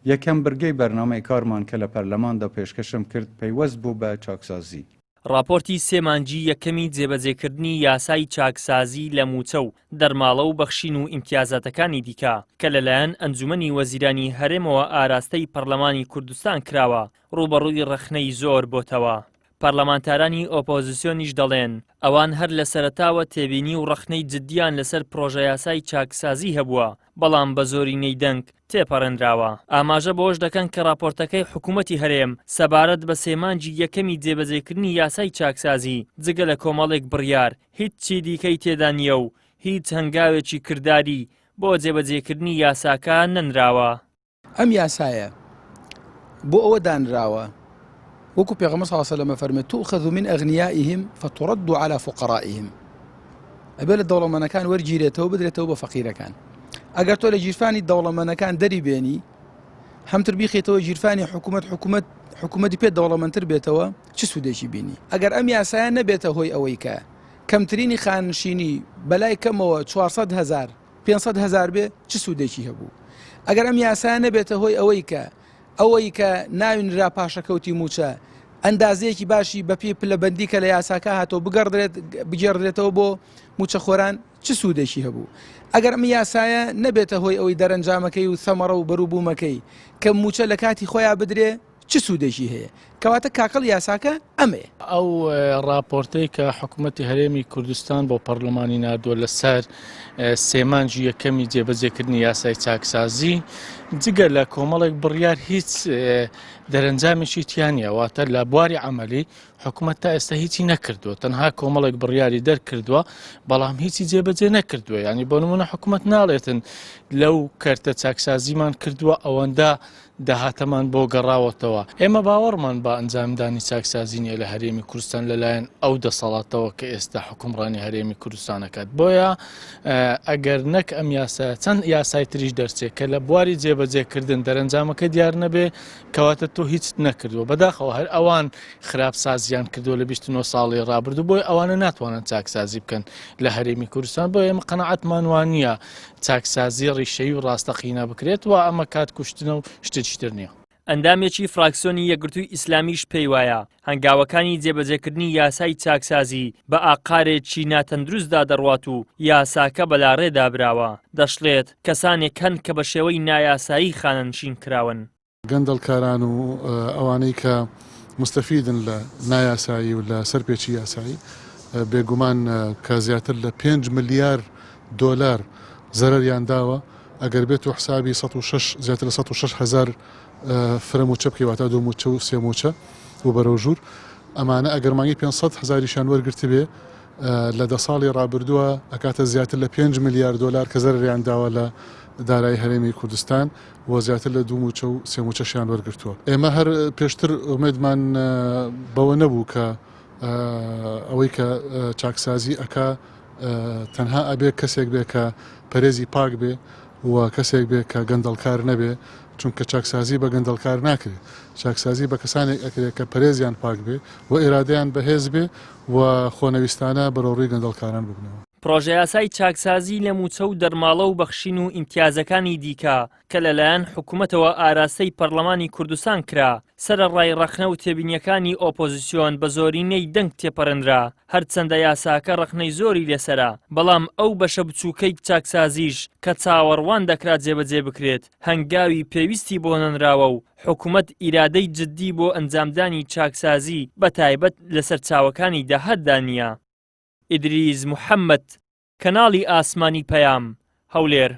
یەکەم برگەی بەرنامەی کارمان کە لە پەرلەماندا پێشکەشم کرد پەیوەست بوو بە چاکسازی. ڕاپۆرتی سێ مانگی یەکەمی جێبەجێکردنی یاسای چاکسازی لە مووچە و دەرماڵە و بەخشین و ئیمتیازاتەکانی دیکە کە لەلایەن ئەنجومەنی وەزیرانی هەرێمەوە ئاراستەی پەرلەمانی کوردستان کراوە، ڕووبەڕووی ڕەخنەی زۆر بۆتەوە. پەرلەمانتارانی ئۆپۆزسیۆنیش دەڵێن، ئەوان هەر لە سەرەتاوە تێبینی و ڕەخنەی جددیان لەسەر پڕۆژەیاسای چاکسازی هەبووە، بەڵام بە زۆرینەی دەنگ تێپەڕێنراوە. ئاماژە بەوەش دەکەن کە ڕاپۆرتەکەی حکوومەتی هەرێم سەبارەت بە سێ مانگی یەکەمی جێبەجێکردنی یاسای چاکسازی جگە لە کۆمەڵێک بڕیار هیچی دیکەی تێدا نییە و هیچ هەنگاوێکی کرداری بۆ جێبەجێکردنی یاساکە نەنراوە. ئەم یاسایە بۆ ئەوە دانراوە وەکو پێغەمبەر صلی الله علیه و سلم فەرمێ تؤخذ من اغنیائهم فترد على فقرائهم ئەبێ لە دەوڵەمەنەکان وەرگیرێتەوە بدرێتەوە بە فەقیرەکان ئەگەر تۆ لە گیرفانی دەوڵەمەنەکان دەری بێنی هەمتر بیخیتەوە گیرفانی حکوومەت حکوومەت حکوومەتی پێ دەوڵەمەندتر بێتەوە چ سوودێکی بینی ئەگەر ئەم یاسایە نەبێتە هۆی ئەوەی کە کەمترینی خانشینی بەلای کەمەوە 400 هزار 500 هزار بێ چ سوودێکی هەبوو ئەگەر ئەم یاسایە نەبێتە هۆی ئەوەی کە ئەوەی کە ناوی نرا پاشەکەوتی مووچە ئەندازەیەکی باشی بەپێی پلەبەندی کە لە یاساکە هاتەوە بگەڕدرێت بگێڕدرێتەوە بۆ مووچەخۆران چ سوودێکی هەبوو ئەگەر ئەم یاسایە نەبێتە هۆی ئەوەی دەرەنجامەکەی و ثەمەڕە و بەروبوومەکەی کە مووچە لە کاتی خۆیا بدرێ چ سوودێکی هەیە؟ کەواتە کاکڵ یاساکە ئەمەیە. ئەو ڕاپۆرتەی کە حکوومەتی هەرێمی کوردستان بۆ پەرلەمانی ناردووە لەسەر سێ مانگی یەکەمی جێبەجێکردنی یاسای چاکسازی جگە لە کۆمەڵێک بڕیار هیچ دەرەنجامێکی تیا نییە واتە لە بواری عملی حکوومەت تا ئێستا هیچی نەکردووە تەنها کۆمەڵێک بڕیاری دەرکردووە بەڵام هیچی جێبەجێ نەکردووە ینی بۆ نمونە حکوومەت ناڵێتن لەو کەرتە چاکسازیمان کردووە ئەوەندە داهاتەمان بۆ گەڕاوەتەوە. ئێمە باوەڕمان بە ئەنجامدانی چاکسازی نییە لە هەرێمی کوردستان لەلایەن ئەو دەسەڵاتەوە کە ئێستا حوکمڕانی هەرێمی کوردستان ئەکات. بۆیە ئەگەر نەک ئەم یاسایە چەند یاسای تریش دەرچێت کە لە بواری جێبەجێکردن دەرەنجامەکە دیار نەبێ کەواتە تۆ هیچت نەکردووە. بەداخەوە هەر ئەوان خراپ سازیان کردووە لە 29 ساڵی ڕابردوو بۆیە ئەوانە ناتوانن چاکسازی بکەن لە هەرێمی کوردستان. بۆیە ئێمە قەناعەتمان وانییە چاکسازی ڕیشەیی و ڕاستەقینە بکرێت و ئەمە کات کوشتنە و شتێکی تر نییە. ئەندامێکی فراکسیۆنی یەکگرتووی ئیسلامیش پێیوایە، هەنگاوەکانی جێبەجێکردنی یاسای چاکسازی بە ئاقارێکی ناتەندروستدا دەڕوات و یاساکە بەلاڕێدا براوە، دەشڵێت، کەسانێک هەن کە بە شێوەی نایاسایی خانەنشین کراون. گەندەڵکاران و ئەوانەی کە موستەفیدن لە نایاسایی و لە سەرپێچی یاسایی، بێگومان کە زیاتر لە پێنج ملیار دۆلار زەرەریان داوە، ئەگەر بێت و حسابی 106 زیاتر لە 106 هەزار فرە مووچە بکەی واتە دوو مووچە و سێ مووچە و بەرەو ژوور ئەمانە ئەگەر مانگی 500 هەزاریشیان وەرگرتبێ لە دە ساڵی ڕابردووە ئەکاتە زیاتر لە 5 ملیار دۆلار کە زەرەریان داوە لە دارایی هەرێمی کوردستان. و زیاتر لە دوو مووچە و سێ مووچەشیان وەرگرتووە. ئێمە هەر پێشتر ئومێدمان بەوە نەبوو کە ئەوەی کە چاکسازی ئەکا تەنها ئەبێ کەسێک بێ کە پەرێزی پاک بێ و کەسێک بێ کە گەندەڵکار نەبێ، چونکە چاکسازی بە گەندەڵکار ناکرێ. چاکسازی بە کەسانێک ئەکرێ کە پەرێزیان پاک بێ و ئیرادەیان بەهێز بێ و خۆنەویستانە بەرەوڕووی گەندەڵکاران ببنەوە. پڕۆژەیاسای چاکسازی لە مووچە و دەرماڵە و بەخشین و ئیمتیازەکانی دیکە کە لەلایەن حکومەتەوە ئاراستەی پەرلەمانی کوردستان کرا، سەرەڕای ڕەخنە و تێبینییەکانی ئۆپۆزسیۆن بە زۆرینەی دەنگ تێپەڕێنرا، هەرچەندە یاساکە ڕەخنەی زۆری لەسەرە، بەڵام ئەو بەشە بچووکەی چاکسازیش کە چاوەڕوان دەکرا جێبەجێ بکرێت، هەنگاوی پێویستی بۆ نەنراوە و حکومەت ئیرادەی جددی بۆ ئەنجامدانی چاکسازی بەتایبەت لە سەرچاوەکانی داهاتدا نییە. ئیدریس محەمەد، کەناڵی ئاسمانی پەیام، هەولێر.